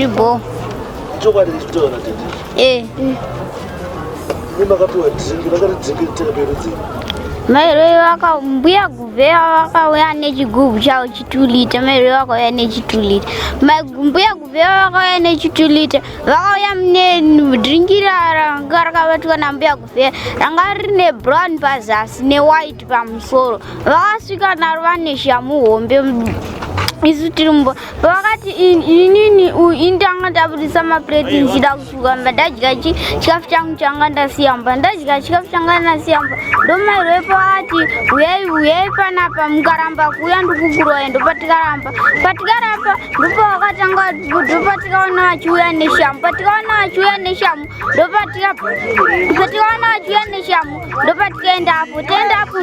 Ndiri bho. Chokwadi ndichitaura natete. Eh. Imi makapiwa drink, vakati drink ritekape rudzii? Mai Roy vaka mbuya Guvheya vakauya nechigubhu chavo chitulita. Mai Roy vakauya nechitulita. Mai mbuya Guvheya vakauya nechitulita. Vakauya mune drink ranga rakabatwa nambuya Guvheya ranga rine brown pazasi newhite pamusoro. Vakasvika naro vane shamu hombe isu tiri mumba vakati inini indanga ndabudisa mapureti ndichida kusuka mba ndadya chikafu changu changa ndasiya mba ndadya chikafu changa ndasiya mba ndomairwepo akati huyai huyai panapa mukaramba kuuya ndikukuroya ndopatikaramba patikaramba ndopavakatanga ndopatikaona vachiuya neshamu patikaona vachiuya neshamu ndopatikaona vachiuya neshamu ndopatikaenda apo taenda apo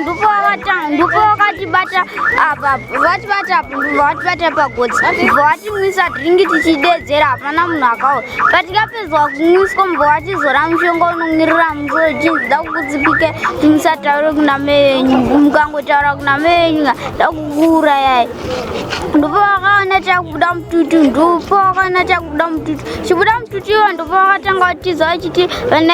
ndopavakatibata apa vatibata apo ndobva vatibata pagotsi ndobva vatimwisa dhiringi tichidedzera hapana munhu akauya patikapedzwa kumwiswa mubva vatizora mushonga unomwirira musoro chinzi da kukutsipike musataure kuna mai venyu mukangotaura kuna mai venyu da kukuurayai ndopavakaona chakubuda mututu ndopavakaona chakubuda mututu chibuda mututu iwo ndopavakatanga kutiza vachiti vana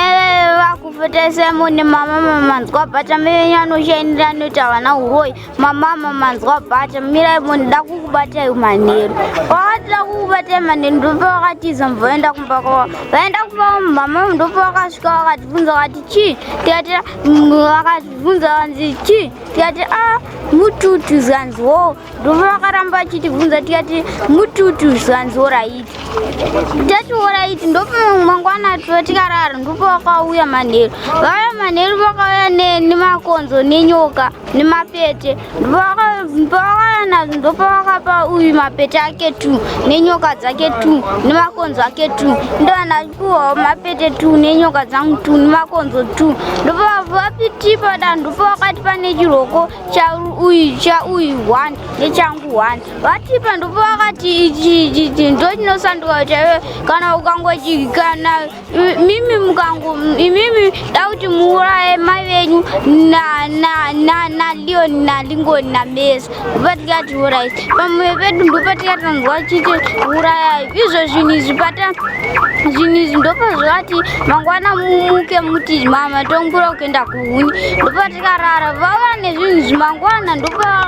vakufa taisai mama mamanzwa bhata mai venyu anoshainira anoita vana uroyi Mamama manzwa bata mirai munhu kukubatai manheru. Wakati da kukubatai manheru ndopa wakatiza mubva vaenda kumba kwavo. Vaenda kumba mama ndopa wakasvika vakatibvunza vakati chii tikati vakatibvunza vanzi chii tikati a mututu zvanzi wo ndopa vakaramba vachitibvunza tikati mututu zvanzi woraiti tati woraiti ndopa mangwana tikarara ndopa vakauya manheru vauya manheru vakauya nemakonzo nenyoka nemapete pavakauya nazvo ndopavakapa uyu mapete ake t nenyoka dzake t nemakonzo ake t ndoanapiwawo mapete t nenyoka dzangu t nemakonzo t ndopavapitipa da ndopavakatipa nechiroko chauyu chauyu one nechangu one vatipa ndopavakati ichi ichi ndochinosanduka chaiwe kana ukangochi kana Mimi mukango imimi da kuti muuraye mai venyu na na na na Leon na Lingoni na Mesa ndopatikati uraya pamwe pedu ndopatikatanzwa chiti uraya izvo zvinhu izvi pata zvinhu izvi ndopazvakati mangwana mumuke muti mama tongura kuenda kuhuni ndopatikarara vava nezvinhu izvi mangwana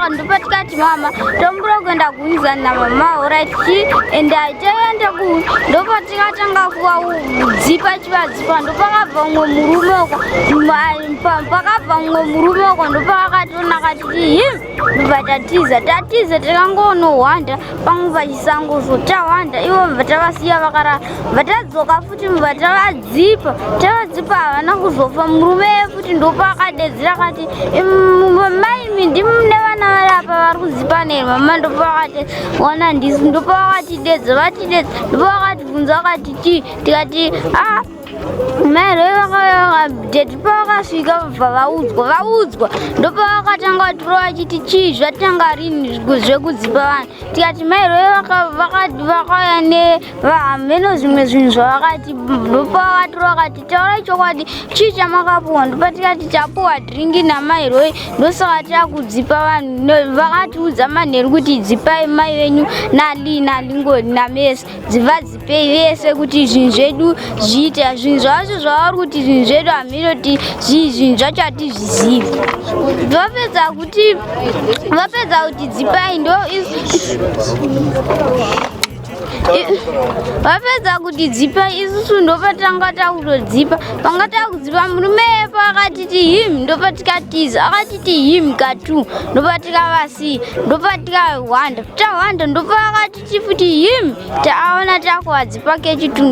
ndopatikati mama tombura kuenda kuhuni zani namama orit chi endai toenda kuhuni Tikatanga kuvadzipa chivadzipa ndopakabva umwe murume uko pakabva umwe murume uko ndopakatoona kati him ndobva tatiza tatiza tikangonohwanda pamwe pachisango so tahwanda ivo bva tavasiya vakarara bva tadzoka futi bva tavadzipa tavadzipa havana kuzofa murume futi ndopaakadedzera kati maimi ndimune vana vari apa vari kudzipa nei mama ndopavakati wana ndisi ndopavakatidedza vatidedza ndopavakatibvunza vakati chii tikati a ah, mairoi dhedhi pavakasvika vabva vaudzwa vaudzwa ndopavakatanga vatirova vachiti chii zvatanga rini zvekudzipa vanhu tikati mairoi vakauya nevahameno zvimwe zvinhu zvavakati ndopavakatirova vakati Taurai chokwadi, chii chamakapuwa? Ndopatikati tapuwa dhiringi namai Roy, ndosaka takudzipa vanhu. Vakatiudza manheru kuti dzipai mai venyu naLee naLingoni naMesi, dzivadzipei vese kuti zvinhu zvedu zviite. Zvinhu zvacho zvavari kuti zvinhu zvedu hameno kuti zvii, zvinhu zvacho hatizvizivi. Vapedza kuti vapedza kuti dzipai ndo vapedza kutidzipa isusu ndopatanga takutodzipa panga takudzipa murume yepo akatiti him ndopatikatiza akatiti him katu ndopatikavasiya ndopatikahwanda tahwanda ndopaakatiti futi him taona takuvadzipa kechitu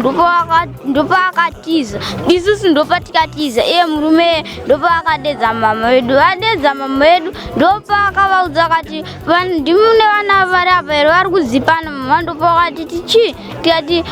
ndopaakatiza isusu ndopatikatiza iye murume ndopaakadedza mama vedu vadedza mama vedu ndopaakavaudza akati ndimune vana vari apa here vari kudzipana mama ndopavakatiti chii tikati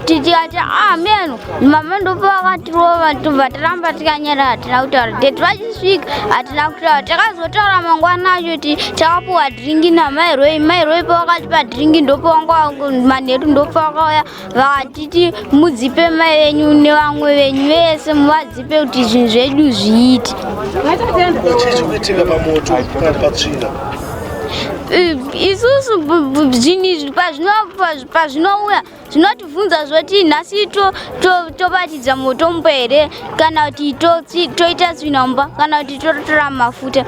tikati ameno ah, mama ndopavakatirova tobva taramba tikanyara hatina kutaura tete vachisvika hatina kutaura takazotaura mangwana acho kuti takapuwa dhiringi namairoi mairoi pavakatipa dhiringi ndopavanga manheru ndopavakauya Vakatiti mudzipe mai venyu nevamwe venyu vese muvadzipe kuti zvinhu zvedu zviite. Chii chikuitika pamoto kana patsvina? Isusu zvinhu izvi pazvinouya zvinotibvunza zvoti nhasi tobatidza moto mumba here kana kuti toita tsvina mumba kana kuti totora mafuta.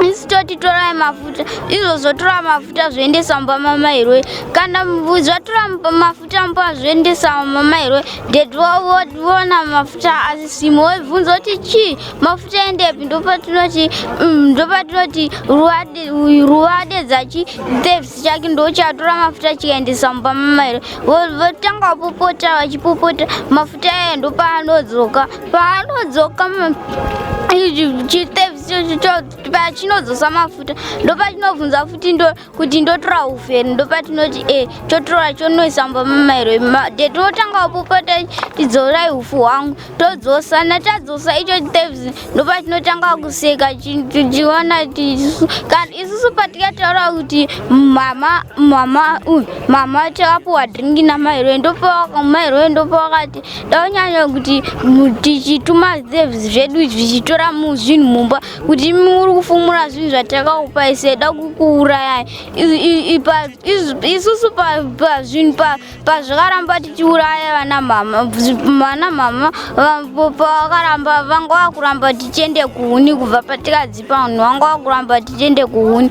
Isu toti torai mafuta, izvo zvotora mafuta zvoendesa mumba mamairwe. Kana zvatora mafuta mumba zvoendesa mamairwe, dhedhi voona mafuta asisimo vobvunza kuti chii mafuta endepi. Ndopatinoti ndopatinoti ruwadedza chi thieves chake ndochatora mafuta chikaendesa mumba mamairwe. Votanga kupopota, vachipopota mafuta aya ndopaanodzoka. Paanodzoka chithieves pachinodzosa mafuta ndopachinobvunza futi kuti ndotora hufu here. Ndopatinoti e totora, chonoisa mumba mamairwe. Dhedhi votanga kupopota, tidzorai hufu hwangu. Todzosa, natadzosa icho thieves ndopachinotanga kuseka chiona kana isusu patikataura kuti mama mama mama takapuwa drink namairwe. Ndopa mairwe ndopawakati dakunyanya kuti tichituma thieves zvedu zvichitora zvinhu mumba kuti muri kufumura zvinhu zvatakakupai seda kukuurayai. Isusu pazvinhu pazvakaramba tichiuraya vana mama, vana mama pavakaramba vanga vakuramba tichiende kuhuni. Kubva patikadzipa vanhu vanga vakuramba tichiende kuhuni,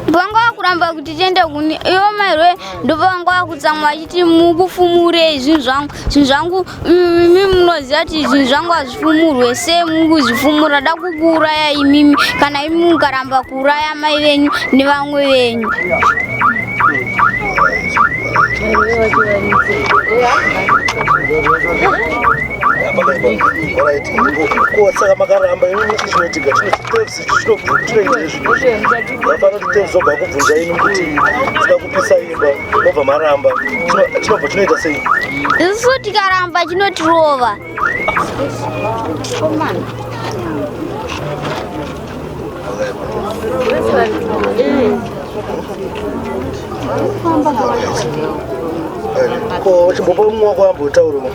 vanga vakuramba kuti tiende kuhuni. Ivo mairwe ndopavanga vakutsamwa vachiti mukufumurei zvinhu zvangu, zvinhu zvangu imi munoziva kuti zvinhu zvangu hazvifumurwe, sei mukuzvifumura? Da kukuuraya imimi kana imi mukaramba kuuraya mai venyu nevamwe venyu. Alright. Ko saka makaramba imimi, chii chinoitika? Chinothieves chinoita izvi vafana kuti thieves obva kubvunza imi kuti tida kupisa imba, mobva maramba. Chinobva chinoita sei? Isusu tikaramba chinotirova. Ko chimbopa mumwe wako ambotaurawo.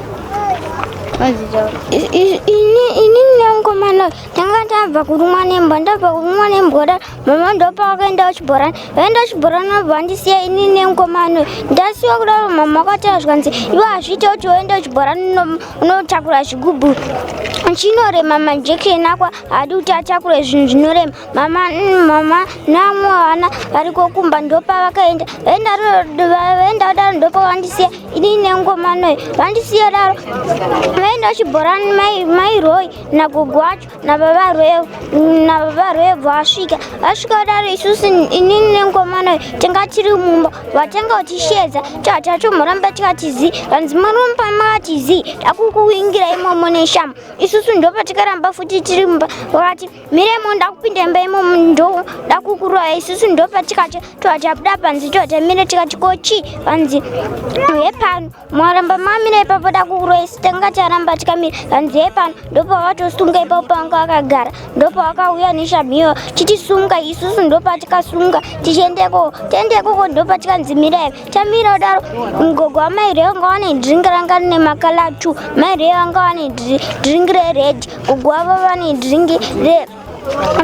Inini nemukomana tanga tabva kurumwa nembwa. Ndabva kurumwa nembwa da mama ndopavakaenda kuchibhorani. Vaenda kuchibhorani vabva vandisiya inini nemukomana. Ndasiwa kudaro, mama vakataura zvikanzi, iwe hazviite kuti uende kuchibhorani unotakura zvigubhu chinorema. Majekiseni akwa haadi kuti atakure zvinhu zvinorema. Mama namwe vana variko kumba. Ndopavakaenda, vaenda kudaro ndopavandisiya inini nemukomana. Vandisiya daro vaenda kuchibhorani, mai Roy nagogo wacho nababa Roy bva vasvika. Vasvika kudaro, isusu inini nemukomana tanga tiri mumba. Vatanga kutisheedza, tatomhoramba tikati zi. Vanzi murumba makati zi, takukuwingira imomo neshamba. Isusu ndopatikaramba futi tiri mumba. Vakati miremo, ndakupinda imba imomo ndo ndakukuraya. Isusu ndopatikati totabuda panze, totamira tikati kochi. Vanzi hepano, mwaramba mamira ipapo dakukuraya. Isu tanga taramba tikamira. Vanzi hepano, ndopavatosunga ipapo panga vakagara. Ndopavakauya neshamhiyo chitisunga. Isusu ndopatikasunga tichiendeko, tiende ikoko. Ndopatikanzi mirai. Tamira kudaro, mugogo wamai Roy vanga vane drink ranga rine macolour two. Mai Roy vanga vane drink rered, gogo wavo vane drink re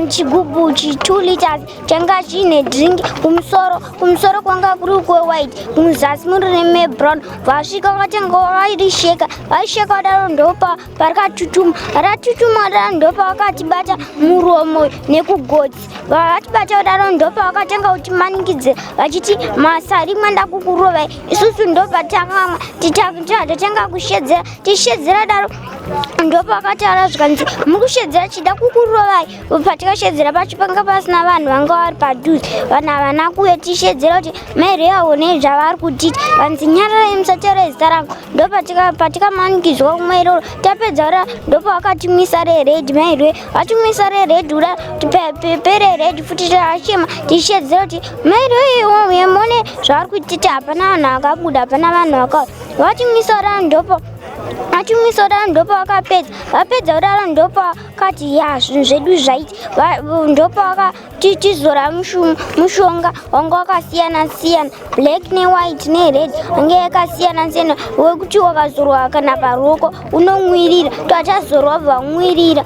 chigubhu chi 2 liters changa chiine drink. Kumusoro kwanga kuri kwewhite, muzasi muri mebrown. Vasvika vakatanga vairisheka. Vaisheka kudaro ndopa parikatutuma. Ratutuma kudaro ndopavakatibata muromo nekugotsi. Vatibata kudaro ndopavakatanga kutimanikidze vachiti masari mwandakukurovai. Isusu ndopatangamwa tatanga kushedzera. Tichishedzera daro ndopakataura zvikanzi mukushedzera chida kukurovai. Patikashedzera pacho panga pasina vanhu vanga vari padhuze, vanhu havana kuuya. Tichishedzera kuti maireyawo nezvavari kutiita, vanzi nyararai musataura zita rangu. Ndopatikamanikidzwa kumwa iroro. Tapedza ura ndopavakatimwisa rered. Mairwe vatimwisa rered ura perered futi tachema tichishedzera kuti mairwe mone zvavari kutita. Hapana vanhu vakabuda, hapana vanhu vakauya. Vatimwisa ura ndopo. Vatimwisa kudaro ndopavakapedza. Vapedza kudaro ndopavakati ya zvinhu zvedu zvaita. Ndopavakati tizora mushonga wanga wakasiyana siyana, black newhite nered, wange yakasiyana siyana, wekuti wakazorwa kana paruoko unonwirira. Twachazorwa bvanwirira.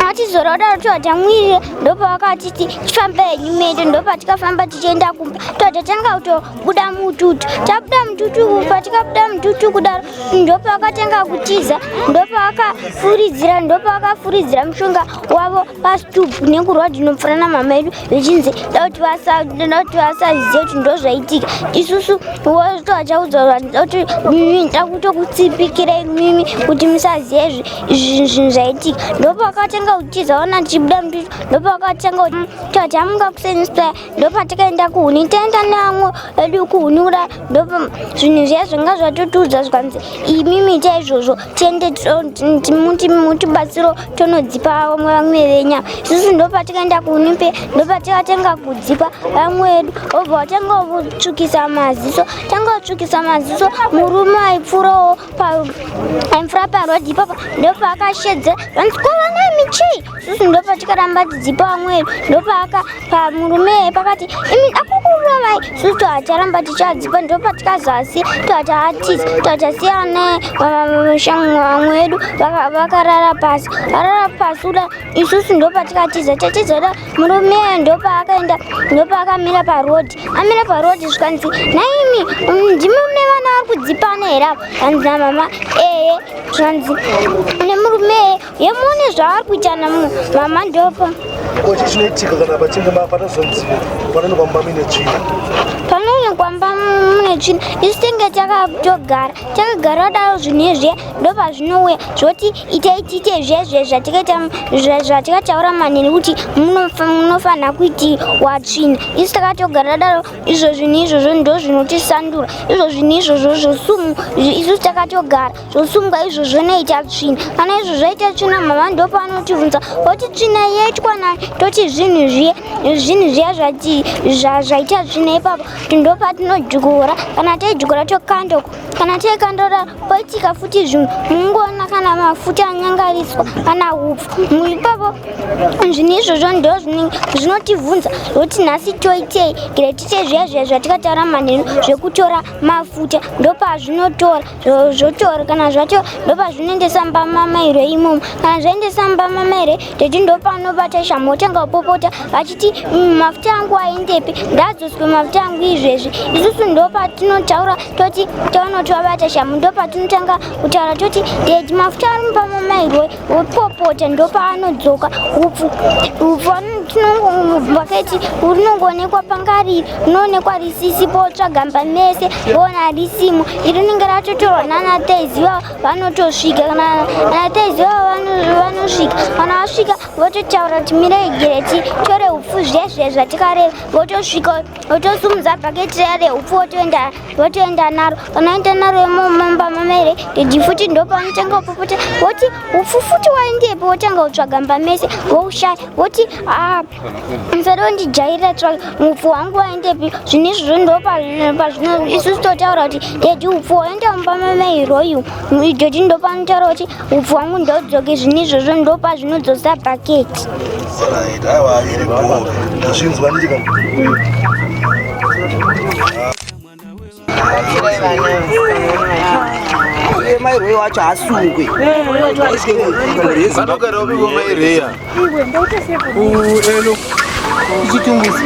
Atizora kudaro twachamwirira ndopavakatiti tifambe henyu mende, ndopatikafamba tichienda kumba. Twachatanga kutobuda mututu. Tabuda mututu, patikabuda mututu kudaro ndopavakatanga kutiza, ndopavakafuridzira, ndopavakafuridzira mushonga wavo pastupu nekurwadzi inopfuura namama edu, zvichinzi da kuti vasazive kuti ndozvaitika. Isusu tovachaudza vanhu da kuti mimi da kutokutsipikira imimi kuti musazive zvinhu zvaitika. Ndopavakatanga kutiza ona tichibuda mututu, ndopavakatanga kuti tamuka kuseni spaya, ndopatakaenda kuhuni, taenda nevamwe edu kuhuni kudai, ndopa zvinhu zviya zvanga zvatotiudza zvikanzi imimi ita izvozvo, tiende mutibatsiro tonodzipa vamwe vamwe venyama. Isusu ndopatikaenda kuhuni pe, ndopatikatenga kudzipa vamwe vedu, vobva vatanga kutsvukisa maziso, tanga kutsvukisa maziso. Murume aipfuurawo aipfuura parodhi ipapo, ndopaakashedzera vanzi ko vana michii. Isusu ndopatikaramba tidzipa vamwe vedu, ndopaaka pamurume pakati imi akukurovai. Isusu toacharamba tichadzipa, ndopatikazasi toachatiza, toachasiyana vamwe vedu vakarara pasi, varara pasi kuda. Isusu ndopatikatiza, tatiza da murume ndopaakaenda, ndopaakamira parodhi, amira parodhi zvikanzi naimi ndimi mune vana vari kudzipana here apa? Kanzi namama ee. Zvanzi nemurume yemuone zvavari kuita namama ndopa. Ko chii chinoitika kana pachinge panozonzi panoonekwa mumba muine tsvina? Panoonekwa mumba mune tsvina, isu tenge takatogara, takagara daro, zvinhu izviya ndopazvinouya zvoti itai tiite zviya zviya zvatikaita zvatikataura manini kuti munofanira kuitiwa tsvina. Isu takatogara daro, izvo zvinhu izvozvo ndo zvinotisandura, izvo zvinhu izvozvo zvosumu. Isu takatogara zvosungwa izvo zvonoita tsvina. Kana izvo zvaita tsvina, mama ndopaanotibvunza oti tsvina yaitwa nani? Toti zvinhu zviya, zvinhu zviya zvaita tsvina ipapo, kuti ndopatinodyura. Kana taidyura tokanda uko, kana taikandora poitika futi zvimwe, mungoona kana mafuta anyangariswa kana hupfu ipapo. Zvinhu izvozvo ndo zvinotibvunza zvokuti nhasi toitei gire tiite zviya zviya zvatikataura manheru zvekutora mafuta. Ndopazvinotora zvotora, kana zvatora ndopazvinoendesa mumba mamairo imomo. Kana zvaendesa mumba mamairo teti ndopanobata shamhu otanga kupopota vachiti mafuta angu aendepi? Ndadzoswe mafuta angu izvezvi. Isusu ndopatinotaura toti taona vabata shamhu, ndopatinotanga kutaura toti daddy, mafuta ari mumba mamairo. Wopopota, ndopaanodzoka upfu. Upfu bhaketi rinongoonekwa pangari rinoonekwa risisipo, otsvaga mba mese voona risimo. Iri rinenge ratotorwa nana taiziva, vanotosvika. Kana nana taiziva vanosvika, kana vasvika vototaura kuti mirai gireti tore upfu zviya zviya zvatikareva. Votosvika votosumudza bhaketi riya reupfu, votoenda, votoenda naro. Kana oenda naro mumba mamere daddy futi ndopavanotanga kupopota voti upfu futi waendepi? Wotanga kutsvaga mba mese voushaya, voti musada kundijairira, tsvaga upfu hwangu waendepi? Zvinhu izvozvo ndopazvino isusu totaura kuti daddy, upfu waenda mumba mamairoyu. Daddy ndopanotaura kuti upfu hwangu ndodzoke. Zvinhu izvozvo ndopazvinodzosa bhaketi. Right, aiwa, iripo, ndazvinzwa nditi Iye mairwei wacho asungwe. Vanogara upi komaireya? Kuelo kuchitumbuzi.